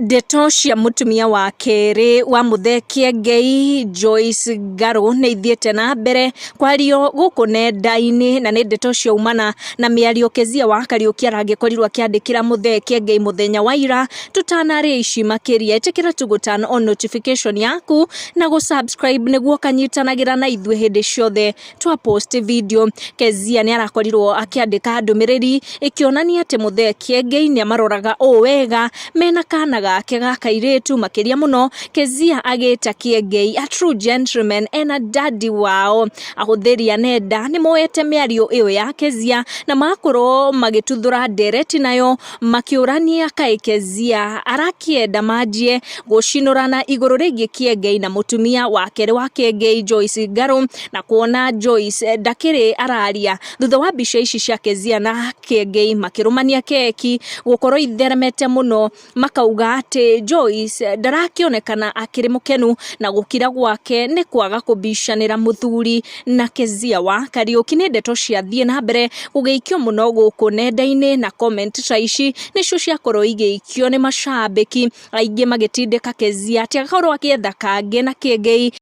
Ndeto cia mũtumia wa kerĩ wa Muthee Kiengei, Joyce Ngarũ, nĩ ithiĩte na mbere kwario gũkũ nenda-inĩ, na nĩ ndeto ciaumana na mĩario Kezia wa Kariũki aragĩkorirwo akĩandĩkĩra Muthee Kiengei mũthenya wa ira. Tũtanarĩa ici makĩria, ĩtĩkĩra tu gũ turn on notification yaku na gũ subscribe nĩguo ũkanyitanagĩra na ithuĩ hĩndĩ ciothe twa post video. Kezia nĩ arakorirwo akĩandĩka ndũmĩrĩri ĩkĩonania atĩ Muthee Kiengei nĩ amaroraga ũũ wega mena kana gake ga kairĩtu. Makĩria mũno Kezia agĩta Kiengei a true gentleman ena daddy wao. Ahũthĩri a nenda nĩ moete mĩario ĩyo ya Kezia na makorwo magĩtuthũra ndereti nayo, makĩũrania kaĩ Kezia arakĩenda manjie gũcinũrana igũrũ rĩgiĩ Kiengei na mũtumia wa kerĩ wa Kiengei, Joyce Ngarũ, na kuona Joyce ndakĩrĩ araria thutha wa mbica ici cia Kezia na Kiengei makĩrũmania keki gũkorwo itheremete mũno. Makauga atĩ Joyce ndarakĩonekana akĩrĩ mũkenu na gũkira gwake nĩ kwaga kũbicanĩra mũthuri na Kezia wa Kariũki. Nĩ ndeto ciathiĩ na mbere gũgĩikio mũno gũkũ nenda-inĩ, na comment ta ici nĩcio ciakorwo igĩikio nĩ macambĩki aingĩ magĩtindĩka Kezia atĩ akorwo agĩetha kangĩ na Kiengei.